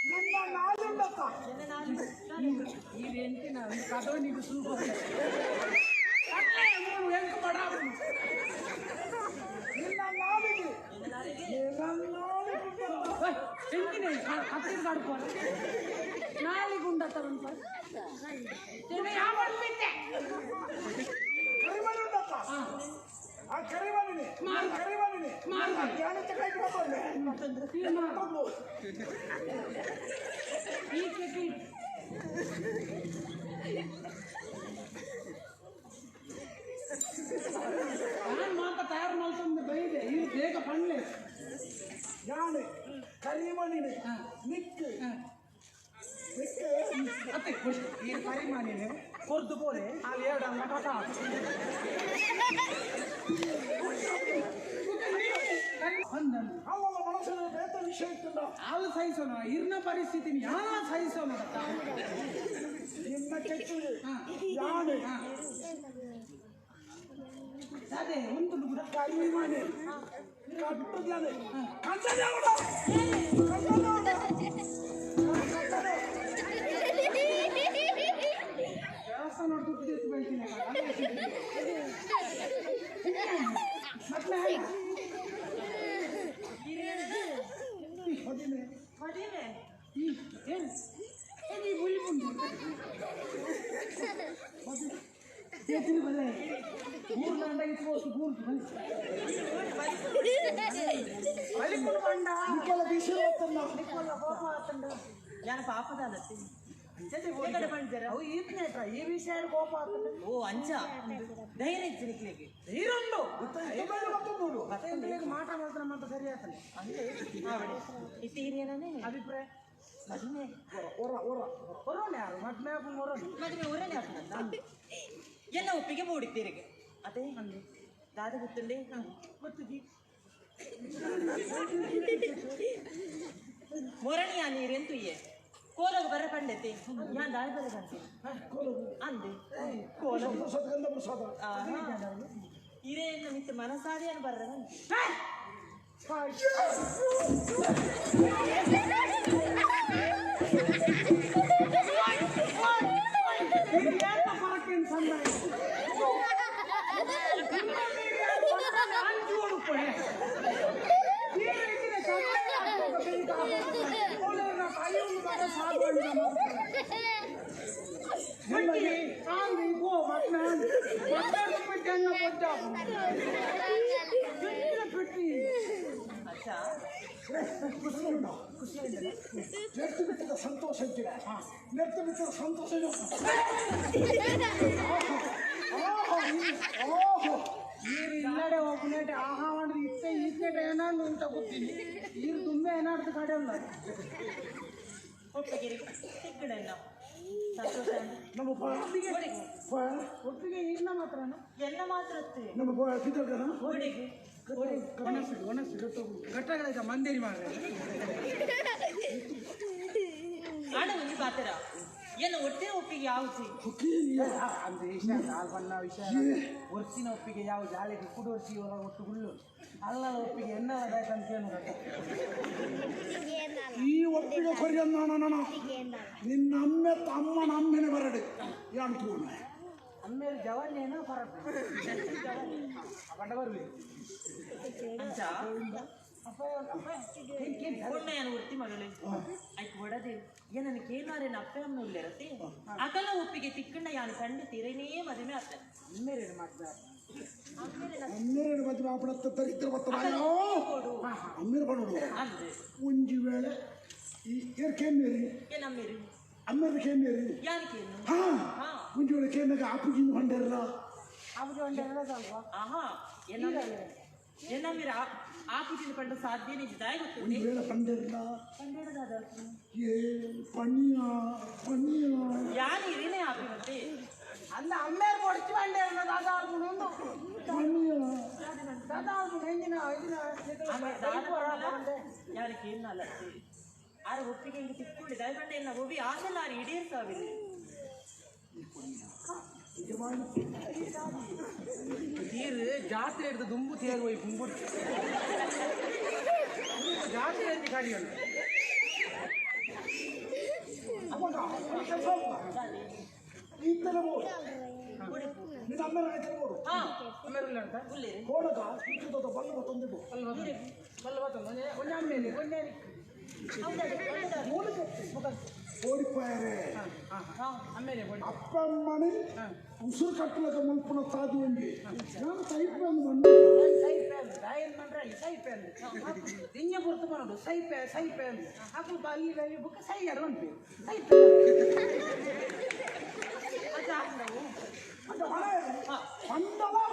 ನಿನ್ನ ನಾಲುಂಡತ್ತ ಈ ಎಂಟಿನ ಕದೋನಿಗೆ ಸೂಪ ಎಂಕ್ ಬಡಾವು ನಿನ್ನ ನಾಲಿಗೆ ನಿನ್ನ ನಾಲಿಗುಂಡತ್ತ ಎಂಟಿನ ಕತ್ತಿನ ಕಡ್ಕೊ ನಾಲಿಗುಂಡತ್ತ ಬಂತ ಯಾವ ಬಿಟ್ಟೆ ಕರಿಮಣಿ ಉಂಡತ್ತ ಆ ಕರಿಮಣಿನಿ ಕರಿಮಣಿನಿ ಜ್ಞಾನಕ್ಕೆ ಕೈ ಬಂದೆ ಈ ಕೆಟ್ಟಿ ನಾನು ಮಾತ ತಯಾರು ಮಾಡ್ಕೊಂಡು ಬೈದೆ ಇದು ಬೇಗ ಪಣ್ಲೆ ಯಾನೆ ಕರಿಮಣಿನಿ ನಿಕ್ ನಿಕ್ ಅತ್ತೆ ಈ ಕರಿಮಣಿನಿ ಕೊರ್ದು ಪೋಲೆ ಅಲ್ಲಿ ಎರಡು ಅಂಗ ಕಟ ಅಲ್ಲ ಮನಸ್ಸಿನ ಬೇತ ವಿಷಯ ಇತ್ತಲ್ಲ ಆಳು ಸಹಿಸೋಣ ಇರ್ನ ಪರಿಸ್ಥಿತಿ ಯಾರ ಸಹಿಸೋಣ ನಿನ್ನ ಕೆಚ್ಚುಗೆ ಯಾನೆ ಅದೇ ಒಂದು ಕೂಡ ಕರಿಮಣಿ ಕಟ್ಟುದಾನೆ ಕಂಚನ ದೇವಸ್ಥಾನ ದುಡ್ಡು ಎತ್ತು ಬೆಳ್ತೀನಿ ಮತ್ತೆ ಹೊದಿಮೆ ಮದುವೆ ಈ ಏನು ಈ ಬುಲಿ ಬಂದು ಎತ್ತಿನ ಬಲ್ಲೆ ಮೂರು ಗಂಟೆ ಇತ್ತು ಗೂರ್ದು ಬಲಿ ಬಲಿಕೊಂಡು ಬಂಡ ನಿಕ್ಕೆಲ್ಲ ಬಿಸಿಲು ಹೋಗ್ತಲ್ಲ ಕೋಪ ಆತಂಡ ಯಾನ ಪಾಪದಾಲತ್ತಿ ಎಕಡೆ ಪಂಡ್ದೆರ ಅವು ಈತ್ನೇಟ ಈ ವಿಷಯ ಕೋಪ ಆತಂಡ ಓ ಅಂಚ ಧೈರ್ಯ ಇತ್ತು ನಿಕ್ಲೆಗೆ ನೀರುಂಡು ಇತ್ತ ಮೇಲೆ ಮತ್ತೊಂದು ನೋಡು ಮತ್ತೆ ಮಾಟ ಮಾತ್ರ ಮಾತ್ರ ಸರಿ ಆತಂಡ ಇತ್ತೆ ಹಿರಿಯನೇ ಅಭಿಪ್ರಾಯ ಮದುವೆ ಒರ ಒರ ಹೊರೋಣ ಯಾರು ಮತ್ತೆ ಹೊರೋಣ ಮದುವೆ ಊರನೇ ಆಗ್ತದ ಎಲ್ಲ ಒಪ್ಪಿಗೆ ಮೂಡಿದ್ದೀರಿಗೆ ಅದೇ ದಾದ ಗೊತ್ತುಂಡೆ ಗೊತ್ತಿದ್ದಿ ಮೊರಣಿಯ ನೀರೆಂತು ಇಯೆ ಕೋಲಗ ಬರ ಪಂಡೆತಿ ಯಾನ್ ದಾಳಿ ಬರ ಕಂತೆ ಅಂದೆ ಕೋಲ ಪ್ರಸಾದ ಗಂಧ ಪ್ರಸಾದ ಇರೇನ ಮಿತ್ತ ಮನಸಾದೇನು ಬರ್ರ ಅಚ್ಚಾ ಖುಷಿ ಉಂಟು ನೆಡ್ತು ಬಿಟ್ಟಿದ ಸಂತೋಷ ಇದ್ದೀರ ನೆಡ್ತು ಬಿಟ್ಟಿದ ಸಂತೋಷ ಓಹೋ ನೀರು ಇಲ್ಲಡೆ ಒಬ್ಬನೇಟೆ ಆಹಾ ಮಾಡಿದ್ರೆ ಇತ್ತೆ ಈತ್ನೇಟೆ ಏನಾದ್ರು ಅಂತ ಗೊತ್ತೀನಿ ನೀರು ತುಂಬ ಏನಾಡ್ತು ಕಡೆ ಅಲ್ಲ ಒಪ್ಪಿಗೆ ಸಿಕ್ಕಡೆನ್ನ ಸಂತೋಷ ನಮ್ಮ ಒಪ್ಪಿಗೆ ಈಗಿನ ಮಾತ್ರನ ಎಲ್ಲ ಮಾತ್ರ ನಮ್ಮ ಪಿತರ್ಗನ ಒಡೆಗೆ ಒಣಸು ಒಣಸು ಘಟ್ಟಗಳ ಮಂದಿರಿ ಮಾರ್ರೆ ಆಡ ಒಂಜಿ ಪಾತ್ರ ಎನ್ನ ಒಟ್ಟೆ ಒಪ್ಪಿಗೆ ಯಾವುದು ಅಂದ್ರೆ ವಿಷಯ ಆಲ್ಬಣ್ಣ ವಿಷಯ ಒರ್ಸಿನ ಒಪ್ಪಿಗೆ ಯಾವ ಜಾಳಿಗೆ ಕುಡೋರ್ಸಿ ಇವರ ಒಟ್ಟು ಗುಳ್ಳು ಅಲ್ಲಲ್ಲ ಒಪ್ಪಿಗೆ ಎನ್ನಲ್ಲ ಬೇಕಂತ ಏನು ಈ ಒಪ್ಪಿಗೆ ಕೊರಿಯನ್ನ ನಿನ್ನ ಅಮ್ಮೆ ತಮ್ಮನ ಅಮ್ಮೆನೆ ಬರಡಿ ಯಾನ್ ತೂನೆ ಅಮ್ಮೇಲೆ ಜವಾನ್ ಏನೋ ಫರಕ್ ಬಂಡ ಬರ್ಲಿ ಅಂಚ ಅಪ್ಪ ಅಪ್ಪ ಏನ್ ಪೊಣ್ಣೆಯನ ಒತ್ತಿ ಮಗಳೇ ಐಕ್ ಒಡದೆ ಏನನ ಕೇನಾರೇನ ಅಪ್ಪೆ ಅಮ್ಮ ಉಲ್ಲೆರತೆ ಅಕಲ ಒಪ್ಪಿಗೆ ತಿಕ್ಕಣ್ಣ ಯಾನು ಕಂಡು ತಿರನೇ ಮದುವೆ ಆತ ಅಮ್ಮೇಲೆ ಮಾಡ್ತಾರೆ ಅಮ್ಮೇರೆ ಮದುವೆ ಆಪಣತ್ತ ದರಿದ್ರ ಬತ್ತನಾಯೋ ಅಮ್ಮೇರೆ ಬಡೋಡು ಅಂದೆ ಒಂಜಿ ವೇಳೆ ಈ ಏರ್ ಕೇಮೇರಿ ಏನಮ್ಮೇರಿ ಅಮ್ಮೇರು ಕೇಮೇರಿ ಯಾನ್ ಕೇನು ಹಾ ಹಾ. ಒಂಜಿ ವೇಳೆ ಕೇನಾಗ ಆಪುಜಿಂದ ಹೊಂಡೆರಲ್ಲ ಆಪುಜಿ ಹೊಂಡೆರಲ್ಲ ಸ್ವಲ್ಪ ಆಹಾ ಏನಮ್ಮ ಏನಮ್ಮೇರಿ ಆಪುಜಿನ ಪಂಡ ಸಾಧ್ಯ ನಿಜ ದಾಯ ಒಂಜಿ ಗೊತ್ತುಂಡೆ ವೇಳೆ ಪಂಡೆರಲ್ಲ ಪಂಡೇಡದಾದ ಏ ಪಣಿಯ ಪಣಿಯ ಯಾನ್ ಇರಿನೇ ಆಪಿ ಮತ್ತೆ ಅಂದ ಅಮ್ಮೇರು ಕೊಡ್ಚಿ ಬಂಡೆರಲ್ಲ ದಾದಾ ಆಲ್ಪುಣ ಒಂದು ಪಣಿಯ ದಾದಾ ಆಲ್ಪುಣ ಎಂಜಿನ ಎಂಜಿನ ಆಮೇಲೆ ದಾದ ಪಂಡಲ ಯಾನ್ ಕೇನ್ನಲ್ಲ ಆರ ಒಪ್ಪಿಗೆ ಹಿಂಗೆ ತಿಕ್ಕೊಂಡು ದಾಯ ಪಂಡ ಎನ್ನ ಒಬ್ಬಿ ಆಸೆಲ್ಲ ಆರು ಇಡೀರ್ ಸಾವಿರ ನೀರು ಜಾತ್ರೆ ಹಿಡಿದು ದುಂಬು ತೇರು ಹೋಯ್ ಕುಂಬುಡ್ ಜಾಸ್ತಿ ಅಂಜಿ ಕಡಿಯೋಣ. ಅವಾಗ ಒಂದು ಕೆಲಸ ಈತಲೆ ಬೋಡು ನಿನ್ನ ಅಮ್ಮನ ಐತಲೆ ಬೋಡು. ಹಾ. ಅಮ್ಮೇರು ಇಲ್ಲ ಅಂತ. ಉಲ್ಲೇರಿ. ಕೋಡಗ ಸುತ್ತದ ಬಲ್ಲ ತಂದಿಡು. ಬಲ್ಲ ಬತ್ತೊಂದು, ಬಲ್ಲ ಬತ್ತೊಂದು. ಒಂಜೆ ಒಂಜೆ ಅಮ್ಮೇಲೆ ಒಂಜೆ. ಓಡಿಪಾಯರೆ. ಹಾ ಹಾ, ಅಮ್ಮೇಲೆ ಬೋಡಿ. ಅಪ್ಪ ಅಮ್ಮನೆ ಉಸಿರು ಕಟ್ಟಲಕ ಮಲ್ಪುನ ತಾದು ಒಂಜಿ ನಾನು ಟೈಪ್ ಬಂದು. ಸೈಪೆ ಅಂದ್ ದಾಯನ್ ಮಂಡ್ರೆ ಅಲ್ಲಿ ಸೈಪೆ ಅಂದ್ ದಿಂಜ ಪೊರ್ತು ಪನೊಡು ಸೈಪೆ ಸೈಪೆ ಅಂದ್ ಅಕುಲು ಅಲ್ಲಿ ಅಲ್ಲಿ ಬೊಕ್ಕ ಸೈಯರ್ ಪನ್ಪೆರ್ ಸೈಪೆ. ಪಂಡಲ.